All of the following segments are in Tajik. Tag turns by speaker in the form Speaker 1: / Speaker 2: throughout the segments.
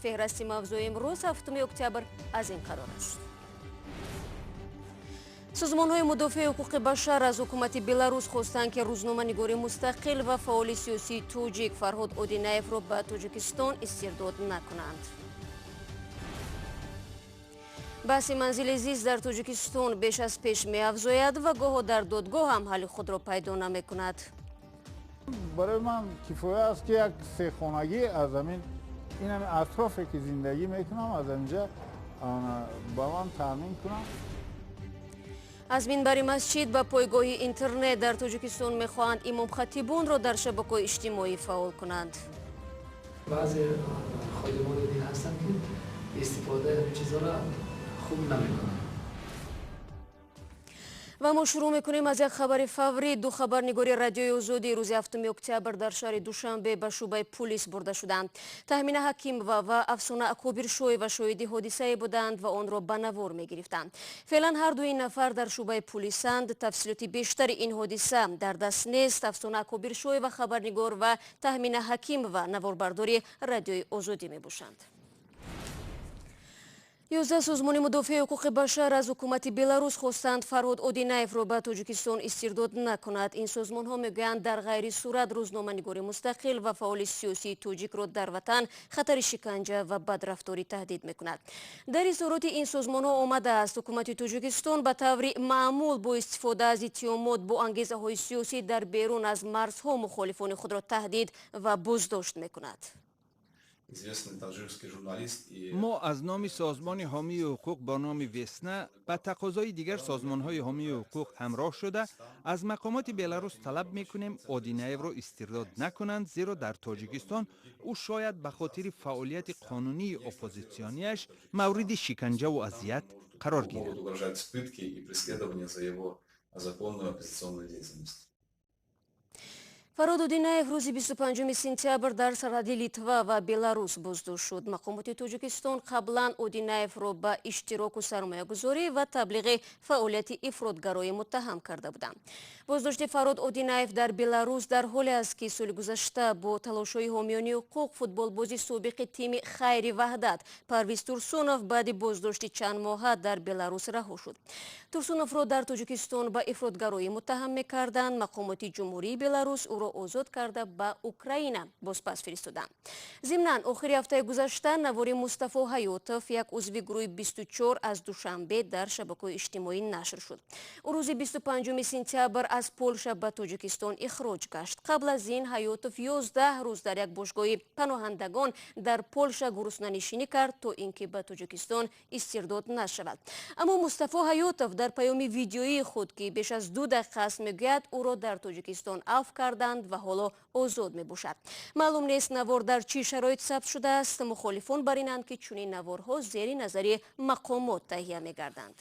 Speaker 1: Феҳрасти мавзӯи имрӯз, 7 октябр, аз ин қарор аст. Созмонҳои мудофиаи ҳуқуқи башар аз ҳукумати Беларус хостанд, ки рӯзноманигори мустақил ва фаъоли сиёсии тоҷик Фарҳод Одинаевро ба Тоҷикистон истирдод накунанд. Баҳси манзили зист дар Тоҷикистон беш аз пеш меафзояд ва гоҳо дар додгоҳ ҳам ҳалли худро пайдо намекунад.
Speaker 2: Барои ман кифоя аст, ки як сехонагӣ аз ҳамин ин ҳамин атрофе ки зиндагӣ мекунам, аз ҳаминҷа ба ман таъмин кунам.
Speaker 1: Аз минбари масҷид ба пойгоҳи интернет: дар Тоҷикистон мехоҳанд имомхатибонро дар шабакаҳои иҷтимоӣ фаъол кунанд.
Speaker 3: Баъзе ходимони дин ҳастанд, ки истифодаи ҳамин чизҳоро хуб намекунанд.
Speaker 1: Ва мо шурӯъ мекунем аз як хабари фаврӣ. Ду хабарнигори Радиои Озодӣ рӯзи 7 октябр дар шаҳри Душанбе ба шӯъбаи пулис бурда шуданд. Таҳмина Ҳакимова ва Афсона Акобиршоева шоҳиди ҳодисае буданд ва онро ба навор мегирифтанд. Феълан ҳар дуи ин нафар дар шӯъбаи пулисанд. Тафсилоти бештари ин ҳодиса дар даст нест. Афсона Акобиршоева хабарнигор ва Таҳмина Ҳакимова наворбардори Радиои Озодӣ мебошанд. 11 созмони мудофиаи ҳуқуқи башар аз ҳукумати Беларус хостанд, Фарҳод Одинаевро ба Тоҷикистон истирдод накунад. Ин созмонҳо мегӯянд, дар ғайри сурат рӯзноманигори мустақил ва фаъоли сиёсии тоҷикро дар ватан хатари шиканҷа ва бадрафторӣ таҳдид мекунад. Дар изҳороти ин созмонҳо омадааст, ҳукумати Тоҷикистон ба таври маъмул бо истифода аз иттиҳомот бо ангезаҳои сиёсӣ дар берун аз марзҳо мухолифони худро таҳдид ва боздошт мекунад.
Speaker 4: Известный таджикский журналист и
Speaker 5: Мо аз номи созмони ҳомии ҳуқуқ бо номи «Весна» ба тақозои дигар созмонҳои ҳомии ҳуқуқ ҳамроҳ шуда, аз мақомоти Беларус талаб мекунем, Одинаевро истирдод накунанд, зеро дар Тоҷикистон ӯ шояд ба хотири фаъолияти қонунии оппозитсионияш мавриди шиканҷаву азият қарор гирад.
Speaker 4: Могут угрожать пытки и преследования за его законную оппозиционную деятельность.
Speaker 1: Фарҳод Одинаев рӯзи 25 сентябр дар сарҳади Литва ва Беларус боздошт шуд. Мақомоти Тоҷикистон қаблан Одинаевро ба иштироку сармоягузорӣ ва таблиғи фаъолияти ифротгароӣ муттаҳам карда буданд. Боздошти Фарҳод Одинаев дар Беларус дар ҳоле аст, ки соли гузашта бо талошҳои ҳомиёни ҳуқуқ футболбози собиқи тими «Хайри Ваҳдат» Парвиз Турсунов баъди боздошти чандмоҳа дар Беларус раҳо шуд. Турсуновро дар Тоҷикистон ба ифротгароӣ муттаҳам мекарданд. Мақомоти Ҷумҳурии Беларус ӯро озод карда, ба Украина бозпас фиристоданд. Зимнан, охири ҳафтаи гузашта навори Мустафо Ҳаётов, як узви гурӯҳи 24 аз Душанбе, дар шабакаҳои иҷтимоӣ нашр шуд. Ӯ рӯзи 25 сентябр аз Полша ба Тоҷикистон ихроҷ гашт. Қабл аз ин Ҳаётов 11 рӯз дар як бошгоҳи паноҳандагон дар Полша гуруснанишинӣ кард, то ин ки ба Тоҷикистон истирдод нашавад. Аммо Мустафо Ҳаётов дар паёми видеоии худ, ки беш аз 2 дақиқа аст, мегӯяд, ӯро дар Тоҷикистон афв карданд ва ҳоло озод мебошад. Маълум нест, навор дар чӣ шароит сабт шудааст. Мухолифон бар инанд, ки чунин наворҳо зери назари мақомот таҳия мегарданд.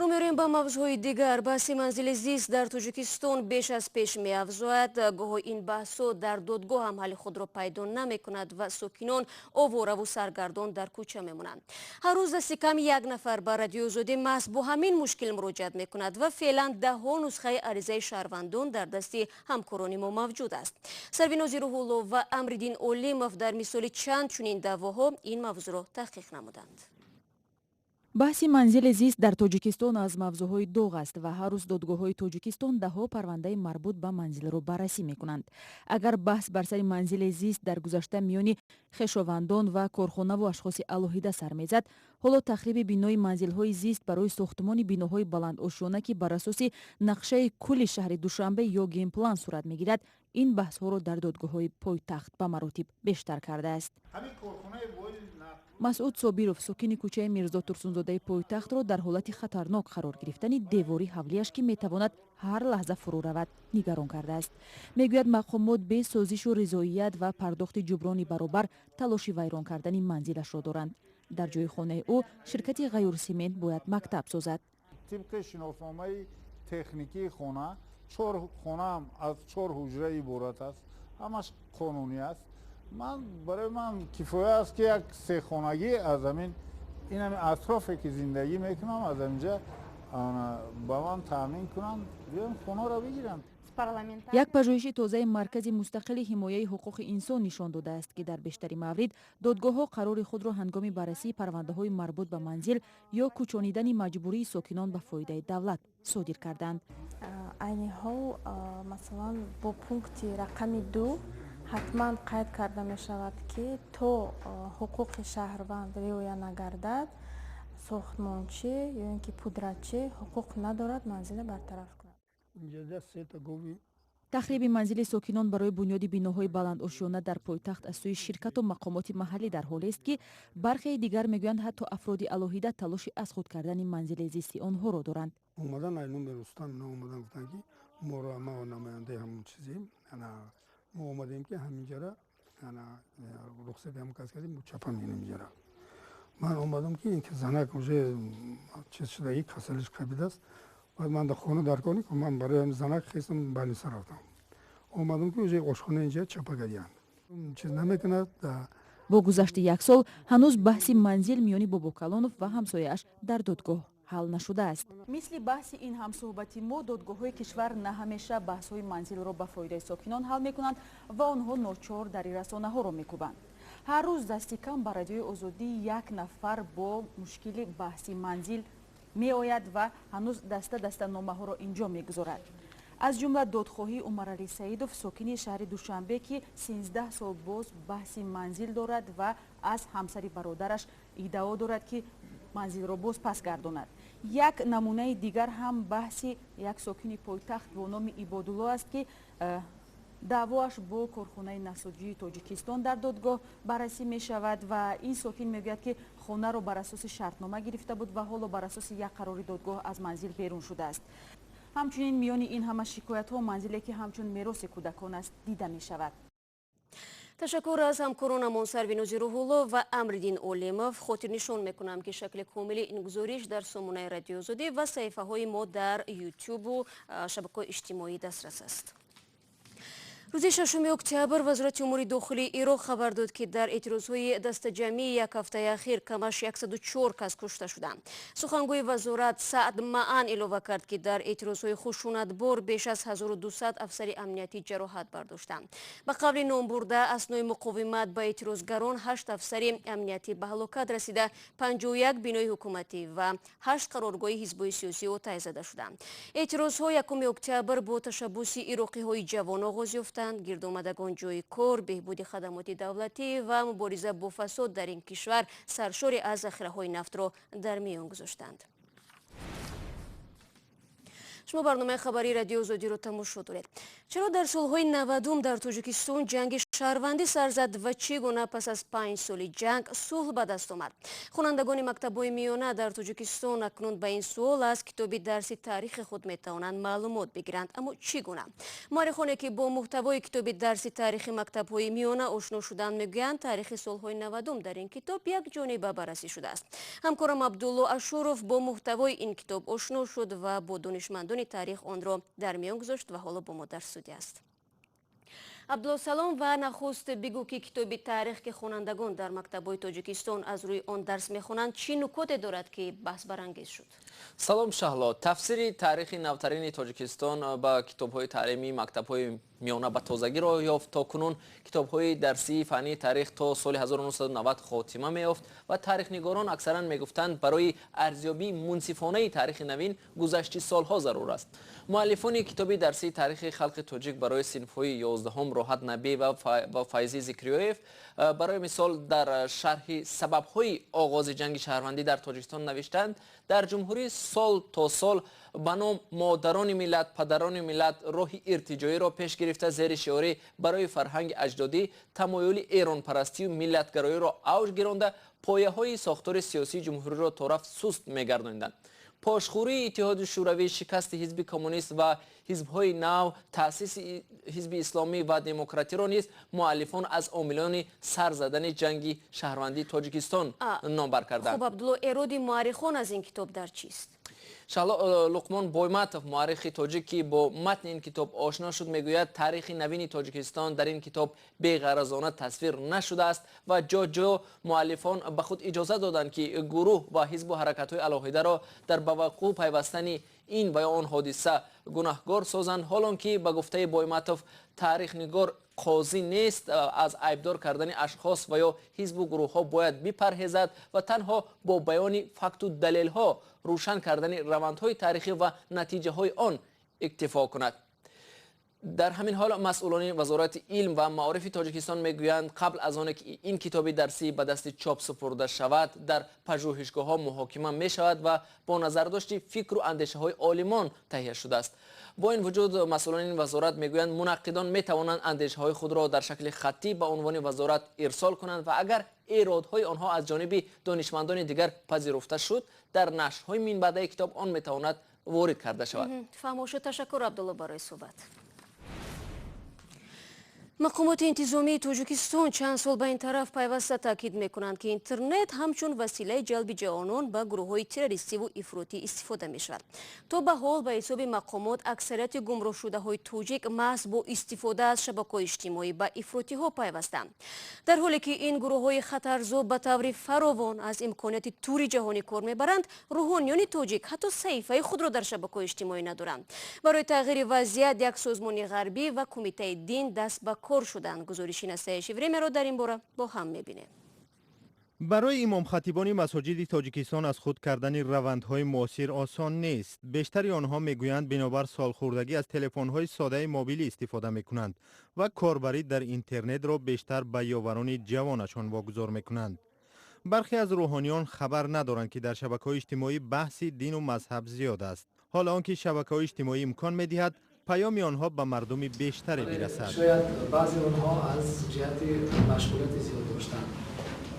Speaker 1: Рӯ меорем ба мавзӯъҳои дигар. Баҳси манзили зист дар Тоҷикистон беш аз пеш меафзояд. Гоҳо ин баҳсҳо дар додгоҳ ҳам ҳалли худро пайдо намекунад ва сокиноновораву саргардон дар кӯча мемонанд. Ҳар рӯз дасти кам як нафар ба Радиои Озодӣ маҳз бо ҳамин мушкил муроҷиат мекунад ва феълан даҳҳо нусхаи аризаи шаҳрвандон дар дасти ҳамкорони мо мавҷуд аст. Сарвинози Рӯҳулло ва Амриддин Олимов дар мисоли чанд чунин даъвоҳо ин мавзӯъро таҳқиқ намуданд.
Speaker 6: Баҳси манзили зист дар Тоҷикистон аз мавзӯъҳои доғ аст ва ҳар рӯз додгоҳҳои Тоҷикистон даҳҳо парвандаи марбут ба манзилро баррасӣ мекунанд. Агар баҳс бар сари манзили зист дар гузашта миёни хешовандон ва корхонаву ашхоси алоҳида сар мезад, ҳоло тахриби бинои манзилҳои зист барои сохтмони биноҳои баландошёна, ки бар асоси нақшаи кулли шаҳри Душанбе ё генплан сурат мегирад, ин баҳсҳоро дар додгоҳҳои пойтахт ба маротиб бештар кардааст. Масъуд Собиров, сокини кӯчаи Мирзо Турсунзодаи пойтахтро дар ҳолати хатарнок қарор гирифтани девори ҳавлияш, ки метавонад ҳар лаҳза фурӯ равад, нигарон кардааст. Мегӯяд, мақомот бе созишу ризоият ва пардохти ҷуброни баробар талоши вайрон кардани манзилашро доранд. Дар ҷои хонаи ӯ ширкати «Ғаюрсимент» бояд мактаб созад.
Speaker 2: Тибқи шиносномаи техникии хона, чор хонаам аз чор ҳуҷра иборат аст, ҳамаш қонунӣ аст. Ман барои ман кифоя аст, ки як сехонагӣ аз ҳамин ин ҳамин атрофе ки зиндагӣ мекунам, аз ҳаминҷа ба ман таъмин кунанд, биём хонаро бигирам.
Speaker 6: Як пажӯҳиши тозаи Маркази мустақили ҳимояи ҳуқуқи инсон нишон додааст, ки дар бештари маврид додгоҳҳо қарори худро ҳангоми баррасии парвандаҳои марбут ба манзил ё кӯчонидани маҷбурии сокинон ба фоидаи давлат содир карданд.
Speaker 7: Айни ҳол, масалан, бо пункти рақами 2 ҳатман қайд карда мешавад, ки то ҳуқуқи шаҳрванд риоя нагардад, сохтмончӣ ё ин ки пудратчӣ ҳуқуқ надорад манзилро бартараф кунад.
Speaker 6: Тахриби манзили сокинон барои бунёди биноҳои баландошёна дар пойтахт аз сӯи ширкату мақомоти маҳаллӣ дар ҳолест, ки бархеи дигар мегӯянд, ҳатто афроди алоҳида талоши аз худ кардани манзили зисти онҳоро доранд.
Speaker 8: Омадан ай номи Рустам, ино омадан, гуфтанд, ки моро, ма намояндаи ҳамон чизем, мо омадем, ки ҳаминҷара рухсати ҳам кас кардем, мо чапа мекунем инҷара. Ман омадам, ки ин занак уже чиз шудаги, касалиш кабидааст. Баъд ман дар хона дар кор, ман барои занак хестам, больница рафтам. Омадам, ки уже ошхона инҷа чапа кардиянд, чиз намекунад.
Speaker 6: Бо гузашти як сол ҳанӯз баҳси манзил миёни Бобокалонов ва ҳамсояаш дар додгоҳ ҳал нашудааст. Мисли баҳси ин ҳамсӯҳбати мо, додгоҳҳои кишвар на ҳамеша баҳсҳои манзилро ба фоидаи сокинон ҳал мекунанд ва онҳо ночор дари расонаҳоро мекӯбанд. Ҳар рӯз дасти кам ба Радиои Озодӣ як нафар бо мушкили баҳси манзил меояд ва ҳанӯз даста даста номаҳоро инҷо мегузорад. Аз ҷумла додхоҳии Умаралӣ Саидов, сокини шаҳри Душанбе, ки 13 сол боз баҳси манзил дорад ва аз ҳамсари бародараш иддао дорад, ки манзилро боз пас гардонад. Як намунаи дигар ҳам баҳси як сокини пойтахт бо номи Ибодулло аст, ки даъвоаш бо корхонаи насоҷии Тоҷикистон дар додгоҳ баррасӣ мешавад ва ин сокин мегӯяд, ки хонаро бар асоси шартнома гирифта буд ва ҳоло бар асоси як қарори додгоҳ аз манзил берун шудааст. Ҳамчунин миёни ин ҳама шикоятҳо манзиле, ки ҳамчун мероси кӯдакон аст, дида мешавад.
Speaker 1: Ташаккур аз ҳамкоронамон Сарвинози Рӯҳулло ва Амриддин Олимов. Хотирнишон мекунам, ки шакли комили ин гузориш дар сомонаи Радиои Озодӣ ва саҳифаҳои мо дар Ютубу шабакаҳои иҷтимоӣ дастрас аст. Рӯзи 6 октябр Вазорати умури дохилии Ироқ хабар дод, ки дар эътирозҳои дастаҷамъии як ҳафтаи ахир камаш 104 кас кушта шуданд. Сухангӯи вазорат Саъд Маан илова кард, ки дар эътирозҳои хушунатбор беш аз 1200 афсари амниятӣ ҷароҳат бардоштанд. Ба қавли номбурда, аснои муқовимат ба эътирозгарон ҳашт афсари амниятӣ ба ҳалокат расида, 51 бинои ҳукуматӣ ва ҳашт қароргоҳи ҳизбҳои сиёсӣ оташ зада шуданд. Эътирозҳо 1 октябр бо ташаббуси ироқиҳои ҷавон оғоз ёфтанд. Гирдомадагон ҷойи кор, беҳбуди хадамоти давлатӣ ва мубориза бо фасод дар ин кишвар, саршори аз захираҳои нафтро дар миён гузоштанд. Шумо барномаи хабарии Радиои Озодиро тамошо доред. Чаро дар солҳои 90-ум дар Тоҷикистон ҷанги шаҳрвандӣ сар зад ва чӣ гуна пас аз 5 соли ҷанг сулҳ ба даст омад? Хонандагони мактабҳои миёна дар Тоҷикистон акнун ба ин суол аз китоби дарси таърихи худ метавонанд маълумот бигиранд. Аммо чӣ гуна? Муаррихоне, ки бо муҳтавои китоби дарси таърихи мактабҳои миёна ошно шуданд, мегӯянд, таърихи солҳои 90-ум дар ин китоб якҷониба баррасӣ шудааст. Ҳамкорам Абдулло Ашуров бо муҳтавои ин китоб ошно шуд ва бо донишмандони таърих онро дар миён гузошт ва ҳоло бо мо дар студия аст. Абдулло, салом, ва нахуст бигӯ, ки китоби таърих, ки хонандагон дар мактабҳои Тоҷикистон аз рӯи он дарс мехонанд, чӣ нукоте дорад, ки баҳсбарангез шуд?
Speaker 9: Салом, Шаҳло. Тафсири таърихи навтарини Тоҷикистон ба китобҳои таълимии мактабҳои миёна ба тозагӣ роҳ ёфт. То кунун китобҳои дарсии фаннии таърих то соли 1990 хотима меёфт ва таърихнигорон аксаран мегуфтанд, барои арзёбии мунсифонаи таърихи навин гузашти солҳо зарур аст. Муаллифони китоби дарсии таърихи халқи тоҷик барои синфҳои 11-ум, Роҳат Набӣ ва Файзӣ Зикриёев, барои мисол, дар шарҳи сабабҳои оғози ҷанги шаҳрвандӣ дар Тоҷикистон навиштанд: дар ҷумҳурӣ сол то сол ба ном модарони миллат, падарони миллат роҳи иртиҷоиро пеш гирифта, зери шиори барои фарҳанги аҷдодӣ тамоюли эронпарастию миллатгароиро авҷ гиронда, пояҳои сохтори сиёсии ҷумҳуриро торафт суст мегардониданд. Пошхӯрии Иттиҳоди Шӯравӣ, шикасти ҳизби коммунист ва ҳизбҳои нав, таъсиси ҳизби исломӣ ва демократиро низ муаллифон аз омилони сар задани ҷанги шаҳрвандии Тоҷикистон номбар карданд.
Speaker 1: Хуб, Абдулло, эроди муаррихон аз ин китоб дар чист?
Speaker 9: Шаҳло, Луқмон Бойматов, муаррихи тоҷик, ки бо матни ин китоб ошно шуд, мегӯяд, таърихи навини Тоҷикистон дар ин китоб беғаразона тасвир нашудааст ва ҷо ҷо муаллифон ба худ иҷоза доданд, ки гурӯҳ ва ҳизбу ҳаракатҳои алоҳидаро дар ба вуқӯъ пайвастани ин ва ё он ҳодиса гунаҳгор созанд. Ҳолон ки ба гуфтаи Бойматов таърихнигор қозӣ нест, аз айбдор кардани ашхос ва ё ҳизбу гурӯҳҳо бояд бипарҳезад ва танҳо бо баёни факту далелҳо рӯшан кардани равандҳои таърихӣ ва натиҷаҳои он иктифо кунад. Дар ҳамин ҳол масъулони Вазорати илм ва маорифи Тоҷикистон мегӯянд, қабл аз оне ки ин китоби дарсӣ ба дасти чоп супурда шавад, дар пажӯҳишгоҳҳо муҳокима мешавад ва бо назардошти фикру андешаҳои олимон таҳия шудааст. Бо ин вуҷуд масъулони вазорат мегӯянд, мунаққидон метавонанд андешаҳои худро дар шакли хаттӣ ба унвони вазорат ирсол кунанд ва агар эродҳои онҳо аз ҷониби донишмандони дигар пазируфта шуд, дар нашрҳои минбаъдаи китоб он метавонад ворид карда шавад.
Speaker 1: Фаҳмо шуд. Ташаккур, Абдулло, барои суҳбат. Мақомоти интизомии Тоҷикистон чанд сол ба ин тараф пайваста таъкид мекунанд, ки интернет ҳамчун василаи ҷалби ҷавонон ба гурӯҳҳои террористиву ифротӣ истифода мешавад. То ба ҳол, ба ҳисоби мақомот, аксарияти гумроҳшудаҳои тоҷик маҳз бо истифода аз шабакаҳои иҷтимоӣ ба ифротиҳо пайвастанд. Дар ҳоле ки ин гурӯҳҳои хатарзо ба таври фаровон аз имконияти тури ҷаҳонӣ кор мебаранд, рӯҳониёни тоҷик ҳатто саҳифаи худро дар шабакаҳои иҷтимоӣ надоранд. Барои тағйири вазъият як созмони ғарбӣ ва Кумитаи дин даст ба кор шуданд. Гузориши «Настоящее время» ро дар ин бора бо ҳам мебинем.
Speaker 10: Барои имомхатибони масоҷиди Тоҷикистон аз худ кардани равандҳои муосир осон нест. Бештари онҳо мегӯянд, бинобар солхӯрдагӣ аз телефонҳои содаи мобилӣ истифода мекунанд ва корбарӣ дар интернетро бештар ба ёварони ҷавонашон вогузор мекунанд. Бархе аз рӯҳониён хабар надоранд, ки дар шабакаҳои иҷтимоӣ баҳси дину мазҳаб зиёд аст, ҳоло он ки шабакаҳои иҷтимоӣ имкон медиҳад паёми онҳо ба мардуми бештаре бирасад.
Speaker 3: Шояд баъзе онҳо аз ҷиҳати машғулияти зиёд доштанд,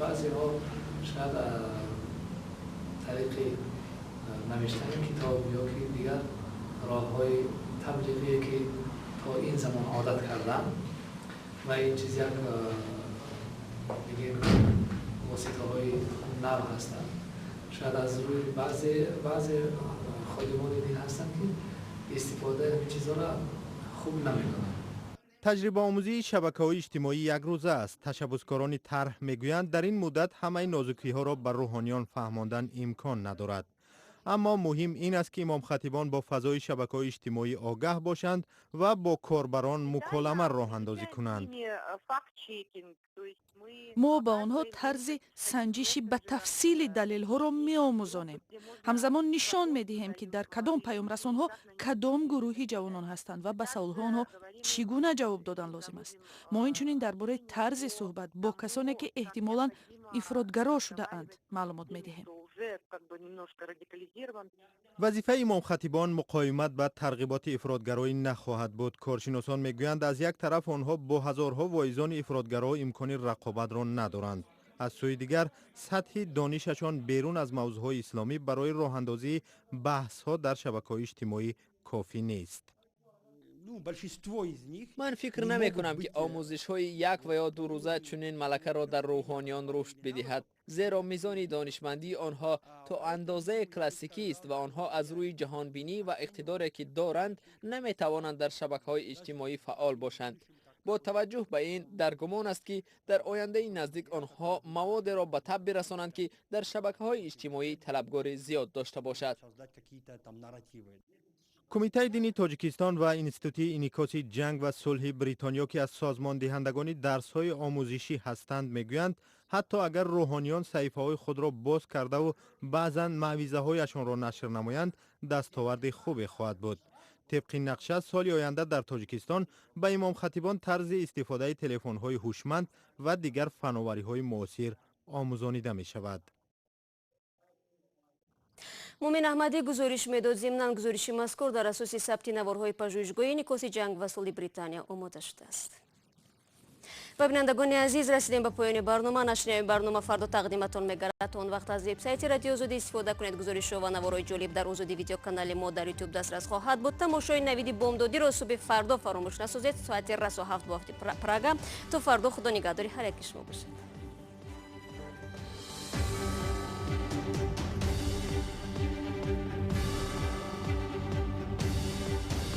Speaker 3: баъзеҳо шояд тариқи навиштани китоб ё ки дигар роҳҳои таблиғие, ки то ин замон одат карданд, ва ин чиз як бигем воситаҳои нав ҳастанд. Шояд аз рӯи баъзе ходимони дин ҳастанд, ки истифодаи ҳамин чизҳоро хуб намекунанд.
Speaker 10: Таҷрибаомӯзии шабакаҳои иҷтимоӣ якрӯза аст. Ташаббускорони тарҳ мегӯянд, дар ин муддат ҳамаи нозукиҳоро ба рӯҳониён фаҳмондан имкон надорад, аммо муҳим ин аст, ки имомхатибон бо фазои шабакаҳои иҷтимоӣ огаҳ бошанд ва бо корбарон муколама роҳандозӣ кунанд.
Speaker 11: Мо ба онҳо тарзи санҷиши ба тафсили далелҳоро меомӯзонем, ҳамзамон нишон медиҳем, ки дар кадом паёмрасонҳо кадом гурӯҳи ҷавонон ҳастанд ва ба саволҳои онҳо чӣ гуна ҷавоб додан лозим аст. Мо инчунин дар бораи тарзи суҳбат бо касоне, ки эҳтимолан ифротгаро шудаанд, маълумот медиҳем.
Speaker 10: Вазифаи имомхатибон муқовимат ба тарғиботи ифротгароӣ нахоҳад буд. Коршиносон мегӯянд, аз як тараф онҳо бо ҳазорҳо воизони ифротгаро имкони рақобатро надоранд, аз сӯи дигар сатҳи донишашон берун аз мавзӯъҳои исломӣ барои роҳандозии баҳсҳо дар шабакаҳои иҷтимоӣ кофӣ нест.
Speaker 9: Ман фикр намекунам, ки омӯзишҳои як ва ё 2 рӯза чунин малакаро дар рӯҳониён рушд бидиҳад, зеро мизони донишмандии онҳо то андозаи классикӣ аст ва онҳо аз рӯи ҷаҳонбинӣ ва иқтидоре, ки доранд, наметавонанд дар шабакаҳои иҷтимоӣ фаъол бошанд. Бо таваҷҷӯҳ ба ин, дар гумон аст, ки дар ояндаи наздик онҳо маводеро ба таб бирасонанд, ки дар шабакаҳои иҷтимоӣ талабгори зиёд дошта бошад.
Speaker 10: Кумитаи дини Тоҷикистон ва Институти инъикоси ҷанг ва сулҳи Бритониё, ки аз созмондиҳандагони дарсҳои омӯзишӣ ҳастанд, мегӯянд, ҳатто агар рӯҳониён саҳифаҳои худро боз кардаву баъзан маъвизаҳояшонро нашр намоянд, дастоварди хубе хоҳад буд. Тибқи нақша, соли оянда дар Тоҷикистон ба имомхатибон тарзи истифодаи телефонҳои ҳушманд ва дигар фановариҳои муосир омӯзонида мешавад.
Speaker 1: Мумин Аҳмадӣ гузориш медод. Зимнан, гузориши мазкур дар асоси сабти наворҳои пажӯҳишгоҳи инъикоси ҷанг ва сулҳи Британия омода шудааст. Ва, бинандагони азиз, расидем ба поёни барнома. Нашрияи барнома фардо тақдиматон мегардад. Он вақт аз вебсайти Радио Озодӣ истифода кунед. Гузоришҳо ва наворҳои ҷолиб дар Озодӣ видеоканали мо дар Ютуб дастрас хоҳад буд. Тамошои навиди бомдодиро субҳи фардо фаромӯш насозед, соати расо 7 бо вақти Прага. То фардо, Худо нигаҳдори ҳар яки шумо бошад.